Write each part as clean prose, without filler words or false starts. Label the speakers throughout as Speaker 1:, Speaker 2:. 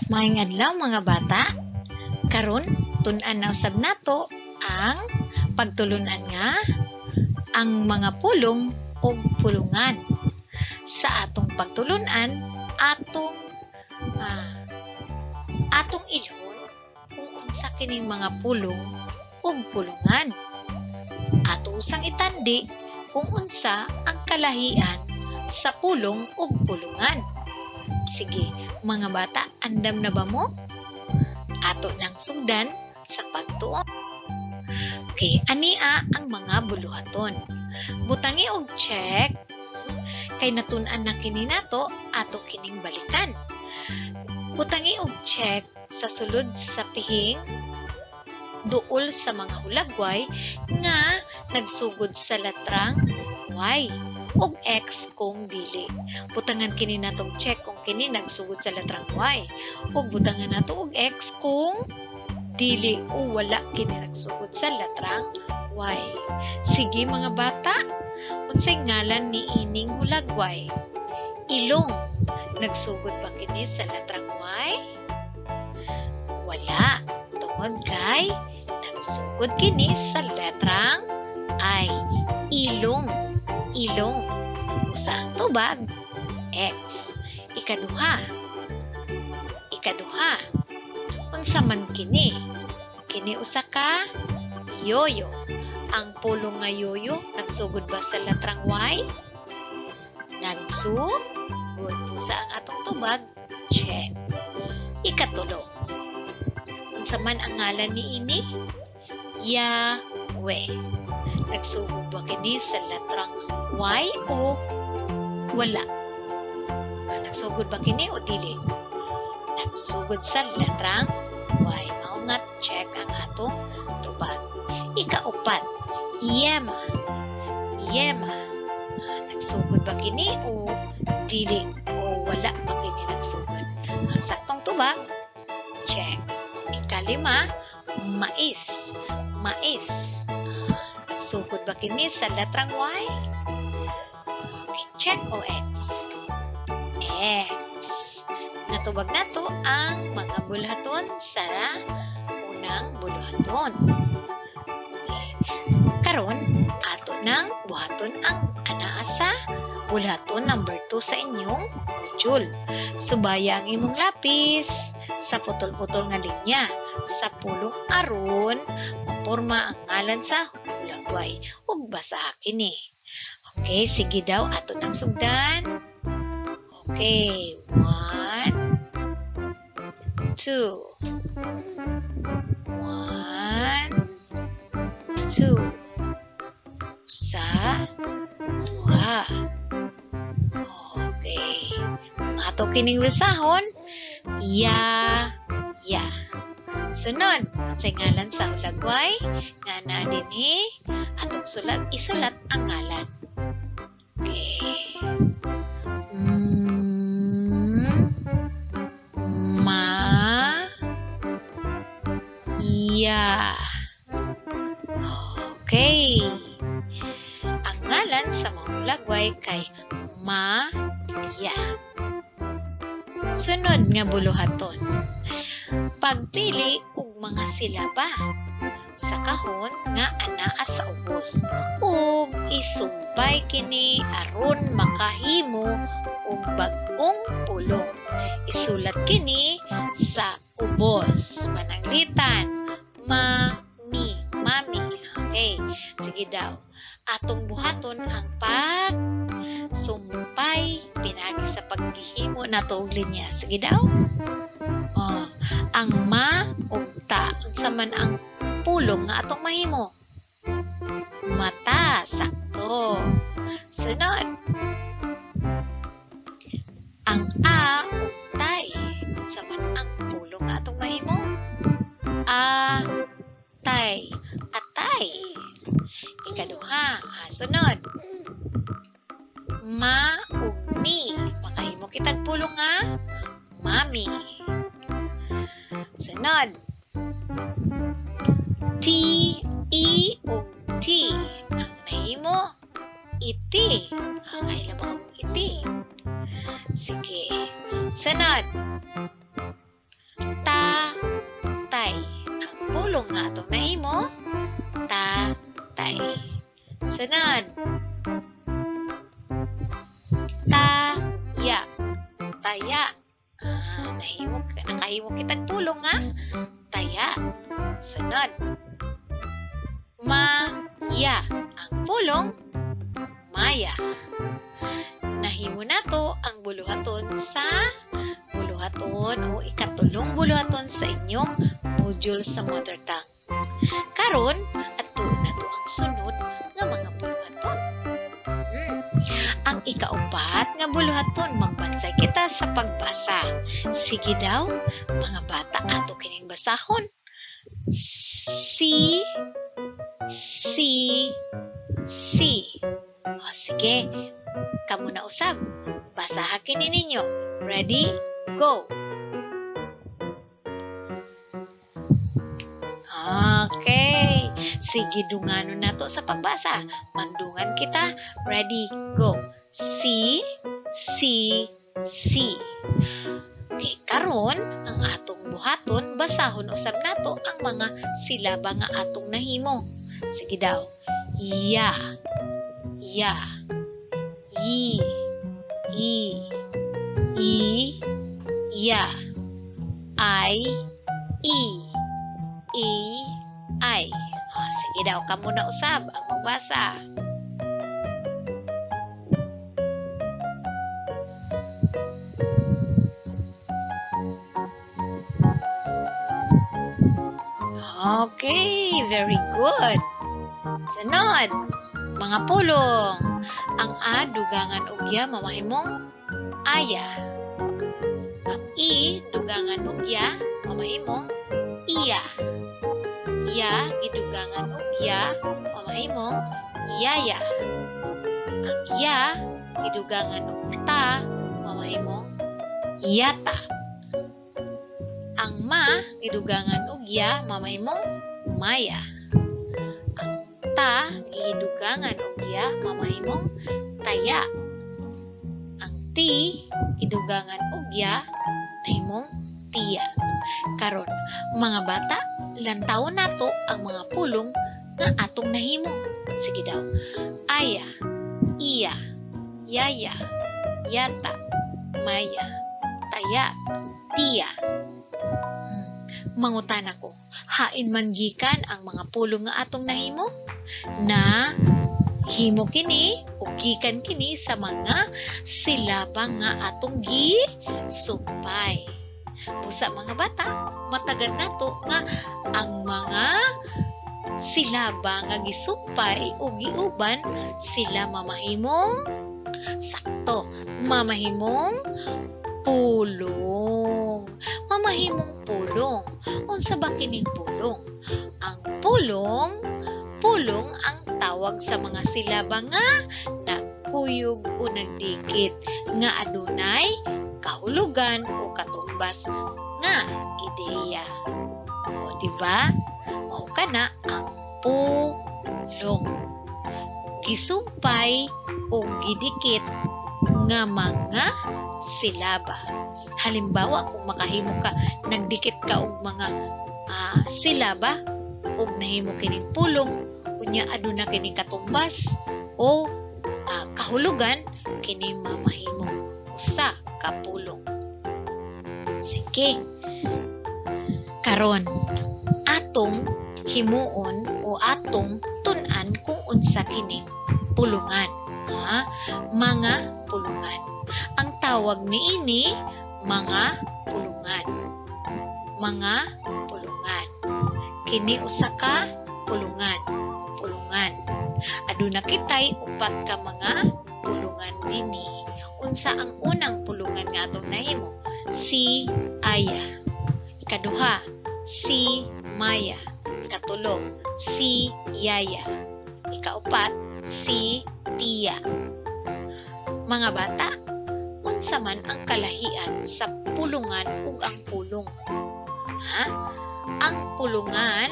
Speaker 1: Maayong adlaw, mga bata. Karon tun-an na usab nato ang pagtulunan nga ang mga pulong ug pulungan. Sa atong pagtulunan, atong ilhon kung unsa kining mga pulong ug pulungan. Ato usang itandi kung unsa ang kalahian sa pulong ug pulungan. Sige, mga bata, andam na ba mo? Ato nang sugdan sa pagtuo. Okay, ania ang mga buluhaton. Butangi og check kay natun-an na kini nato, ato kining balikan. Butangi og check sa sulod sa pihing duol sa mga hulagway nga nagsugod sa letrang Y ug X kung dili. Butangan kini natong check kung kini nagsugod sa letrang Y ug butangan nato og X kung dili o wala kini nagsugod sa letrang Y. Sige, mga bata, unsay ngalan ni ining hulagway? Ilong. Nagsugod ba kini sa letrang Y? Wala. Tungod kay nagsugod kini sa letrang I. Ilong. Ilong. Usa ang tubag? X. Ikaduha. Ikaduha. Unsa man kini? Kini usa ka yoyo. Ang pulong nga yoyo nagsugod ba sa letrang Y? Nagsugod. Usa ang atong tubag? Check. Ikatulo. Unsa man ang ngalan ni ini? Yahweh. Nagsugod ba kini sa letrang Y o wala? Nagsugod ba kini o dili? Nagsugod sa letrang Y. Mao nga check ang atong tubag. Ikaupat, yema. Yema. Nagsugod ba kini o dili o wala ba kini nagsugod? Ang saktong tubag, check. Ikalima, mais. Mais. Nagsugod ba kini sa letrang Y? Okay, check o X? X. Natubag nato ang mga buluhaton sa unang buluhaton. Okay. Karon, ato nang buhaton ang anaa sa buluhaton number 2 sa inyong module. Subaya ang imong lapis sa putol-putol nga linya sa pulong aron maporma ang ngalan sa hulagway ug basaha kini. Okay, sige daw, ato nang sugdan. Okay, one, two, one, two, usa, duha. Okay. Kung ato kining basahon, ya, ya. Sunod, unsay ngalan sa hulagway nga naa dinhi, atong sulat, isulat ang ngalan. Okay. Ma, ya. Okay. Ang ngalan sa mga hulagway kay Ma, ya. Sunod nga buluhaton. Pagpili og mga silaba sa kahon nga anaa sa ubos ug isumpay kini aron makahimo og bag-ong pulong. Isulat kini sa ubos. Pananglitan, mami, mami. Okay, sige daw. Atong buhaton ang pag sumpay pinaagi sa paghihimo nato og linya. Sige daw. Oh, ang ma ug ta, unsa man ang pulong nga atong mahimo? Mata, sakto. Sunod. Ang a ug tay, unsa man ang pulong nga atong mahimo? A tay, atay. Ikaduha, sunod. Ma ug mi, makahimo kitag pulong nga mami. Sunod. T, E ug T. Ang nahimo, iti. Kaila ba kang iti? Sige. Sunod. pulong nga atong nahimo, tatay. Sunod. Taya. Taya. Ah, nahimo, nakahimo kitag pulong nga taya. Sunod. Maya. Ang pulong, maya. Nahimo nato ang buluhaton sa buluhaton o ikatulong buluhaton sa inyong module sa mother tongue. Karon, adtuon nato ang sunod nga mga buluhaton. Ang ikaupat nga buluhaton, magbansay kita sa pagbasa. Sige daw, mga bata, ato kining basahon. C, C, C. O, sige, kamo na usab. Basaha kini ninyo. Ready? Go! Okay. Sige, dunganon nato sa pagbasa. Magdungan kita. Ready? Go! C, C, C. Okay, karon ang atong buhaton, basahon usab nato ang mga silaba nga atong nahimo. Sige daw. Ya, ya, yi, i, i, ya, I, e, a, I. Oh, sige daw, kamo na usab ang magbasa. Okay, very good. Sunod, mga pulong. Ang A, dugangan og ya, mamahimong aya. Ang I, dugangan og ya, mamahimong iya. Ya, gidugangan og ya, mamahimong yaya. Ang ya, gidugangan og ta, mamahimong yata. Ang ma, gidugangan og ya, mamahimong maya. Ang ta, gidugangan og ya, mamahimong taya. Ang ti, gidugangan og ya, nahimong tiya. Karon, mga bata, lantawon nato ang mga pulong nga atong nahimo. Sige daw. Aya, iya, yaya, yata, maya, taya, tiya. Mangutana ko, hain man gikan ang mga pulong nga atong nahimo? Na himo kini o gikan kini sa mga silaba nga atong gisumpay. Busa mga bata, matagad nato nga ang mga silaba nga gisumpay o giuban sila mamahimong sakto, mamahimong pulong. Mamahimong pulong. Unsa ba kining pulong? Ang pulong, pulong ang tawag sa mga silaba nga nagkuyog o nagdikit nga adunay kahulugan o katumbas nga ideya. O, di ba? Mao kana ang pulong. Gisumpay o gidikit nga mga silaba. Halimbawa, kung makahimo ka, nagdikit ka og mga silaba ug nahimo kining pulong, unya aduna kini katumbas o kahulugan, kini mamahimong usa ka pulong. Sige. Karon, atong himuon o atong tun-an kung unsa kining pulungan. Ha? Mga pulungan. Ang tawag niini mga pulungan. Mga pulungan. Kini usa ka pulungan. Pulungan. Aduna kitay upat ka mga pulungan dinhi. Unsa ang unang pulungan nga atong nahimo? Si Aya. Ikaduha, si Maya. Ikatulo, si Yaya. Ikaupat, si Tia. Mga bata, unsa man ang kalahian sa pulungan ug ang pulong? Ha? Ang pulungan,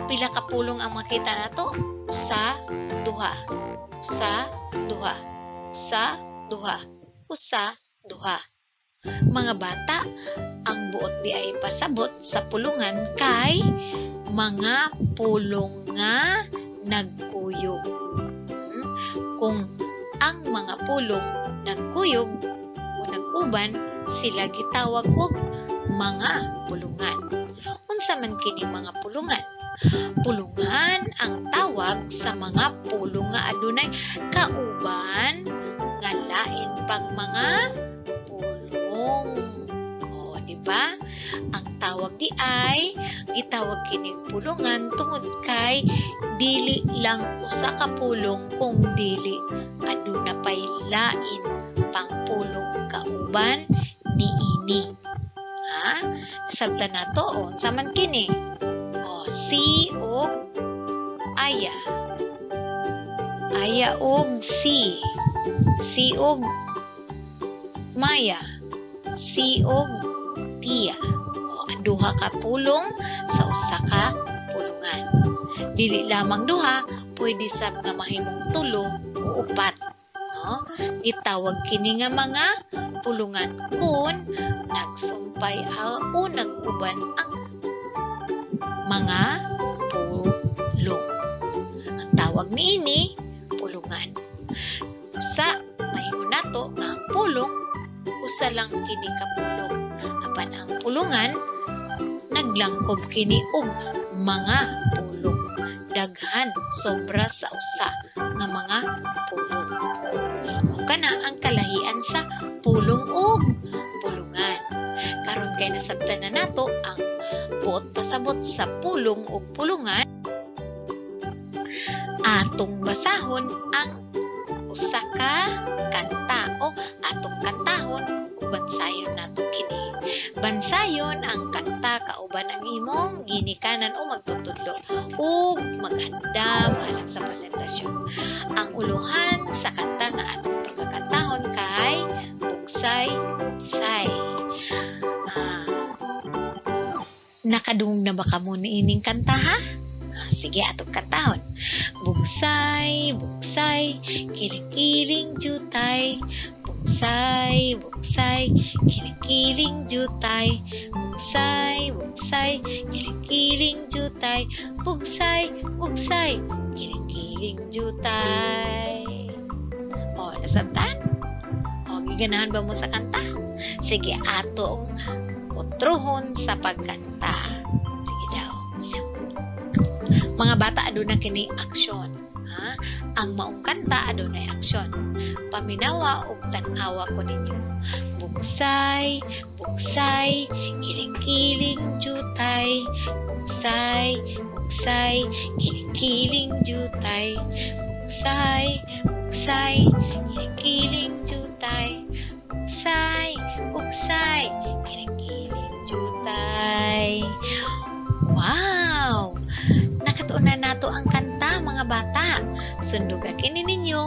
Speaker 1: pila ka pulong ang makita nato? Usa, duha. Usa, duha. Usa, duha. Usa, duha. Mga bata, Ang buot diay pasabot sa pulungan kay mga pulong nga nagkuyog. Kung ang mga pulong nagkuyog o nag-uban, sila gitawag og mga pulungan. Unsa man kini mga pulungan? Pulungan ang tawag sa mga pulong nga adunay kauban nga lain pang mga pulong. O, di ba? Ang tawag diay, gitawag kini pulungan tungod kay dili lang usa ka pulong kung dili aduna pay lain pang pulong kauban niini. Ha? Nasabtan nato, o, unsa man kini? O, si ug aya. Aya ug si. Si ug maya. Si ug tiya. O, duha ka pulong sa usa ka pulungan. Dili lamang duha, pwede sab nga mahimong tulo o upat. No? Gitawag kini nga mga pulungan kung nagsumpay o nag-uban ang mga pulong. Ang tawag niini, pulungan. Usa, mahimo nato nga ang pulong usa lang kini ka pulong. Apan ang pulungan naglangkob kini og mga pulong. Daghan, sobra sa usa nga mga pulong. O kana ang kalahian sa pulong ug pulungan. Karon kay nasabtan na nato ang buot pasabot sa pulong ug pulungan, atong basahon ang usa ka kanta o atong kantahon ug bansayon nato kini. Bansayon ang kanta kauban ang imong ginikanan o magtutudlo ug maghandam alang sa presentasyon. Ang uluhan sa kanta nga atong pagkakantahon kay "Bugsay, Bugsay." Nakadungog na ba kamo niining kanta, ha? Sige, atong kantahon. Bugsay, bugsay, kiling-kiling jutay. Bugsay, bugsay, kiling-kiling jutay. Bugsay, bugsay, kiling-kiling jutay. Bugsay, bugsay, kiling-kiling jutay. O, nasabtan? O, giganahan ba mo sa kanta? Sige, atong utruhon sa pagkanta. Sige daw. Mga bata, aduna kini aksyon. Ha? Ang maong kanta adunay aksyon. Paminawa ug tan-awa ko ninyo. Bugsay, bugsay, kiling-kiling jutay. Bugsay, bugsay, kiling-kiling jutay. Bugsay, bugsay, kiling-kiling jutay. Bugsay, bugsay, kiling-kiling jutay. Wow! Nakatuon na nato ang kanta, mga bata. Sunduga kini ninyo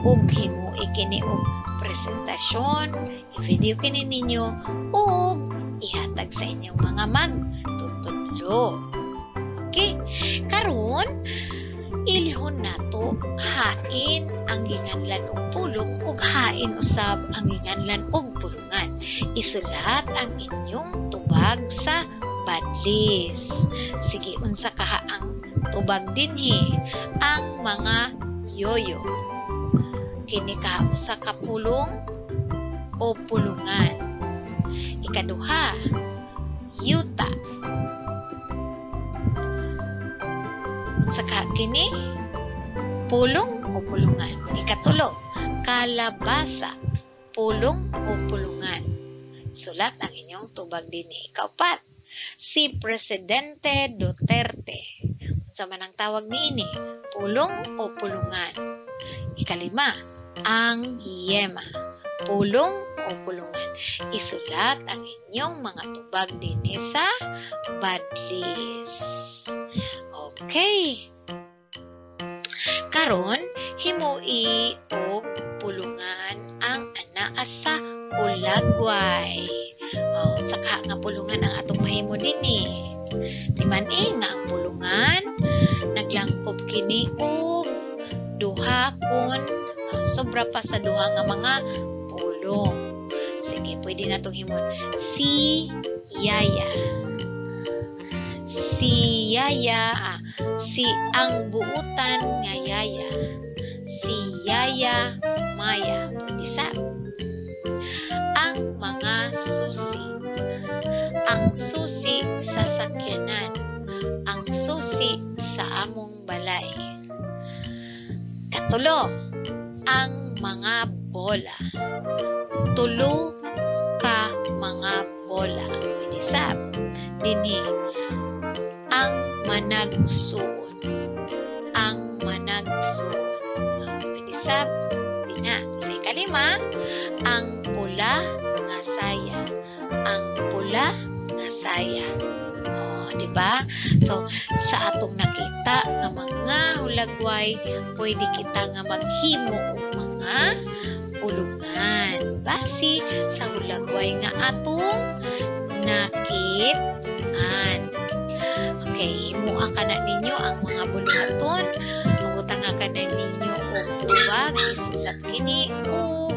Speaker 1: ug himui kini og presentasyon, i-video kini ninyo ug ihatag sa inyong mga magtutudlo. Okay, karon ilhon nato hain ang ginganlan og pulong ug hain usab ang ginganlan og pulungan. Isulat ang inyong tubag sa badlis. Sige, unsa kaha ang tubag dinhi? Ang mga yoyo. Kini ka usa ka pulong o pulungan? Ikaduha, yuta. Unsa ka kini? Pulong o pulungan? Ikatulo, kalabasa. Pulong o pulungan? Sulat ang inyong tubag dinhi. Ikaupat, si Presidente Duterte. Unsa man ang tawag niini? Pulong o pulungan? Ikalima, ang yema. Pulong o pulungan? Isulat ang inyong mga tubag dinhi sa badlis. Okay. Karon, himui og pulungan ang anaa sa hulagway. Oh, unsa ka nga pulungan ang atong mahimo dinhi? Timan-i nga ang pulungan naglangkob kini og duha kon sobra pa sa duha nga mga pulong. Sige, pwede natong himon si Yaya. Si Yaya, si ang buutan nga yaya. Si Yaya Maya. Pwede sa. Ang mga susi. Ang susi sa sakyanan. Ang susi sa among balay. Katulo, ang mga bola. Tulo ka mga bola. Pwede sa. Dinhi, ang managsuon. Ang managsuon. Pwede sa. Dinha. Sa ikalima, ang pula nga saya. Ang pula nga saya. Oh, di ba? So, sa atong nakita nga mga hulagway, pwede kita nga maghimo og mga pulungan base sa hulagway nga atong nakit-an. Okay, himua kana ninyo ang mga buluhaton. Mangutanga ka na ninyo og tubag, isulat kini ug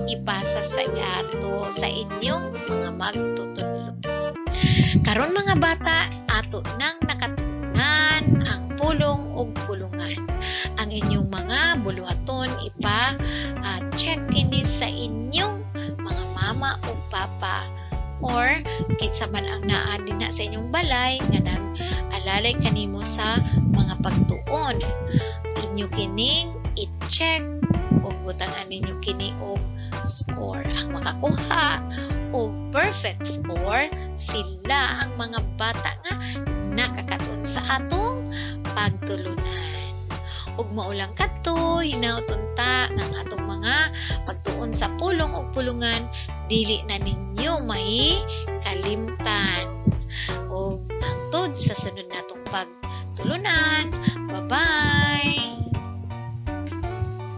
Speaker 1: ipasa sa ato sa inyong mga magtutudlo. Karon, mga bata, ato nang nakatunan ang pulong ug pulungan. Ang inyong mga buluhaton, ipa check kini sa inyong mga mama o papa or kinsa man ang naa dinha sa inyong balay nga nag-alalay kanimo sa mga pagtuon. Inyo kining i-check ug butangan ninyo kini og score. Ang makakuha og perfect score, sila ang mga bata nga nakakatuon sa atong pagtulunan. Ug mao lang kadto, hinaot unta nga ang atong mga pagtuon sa pulong ug pulungan dili na ninyo mahikalimtan. Ug hangtod sa sunod natong pagtulunan. Bye-bye!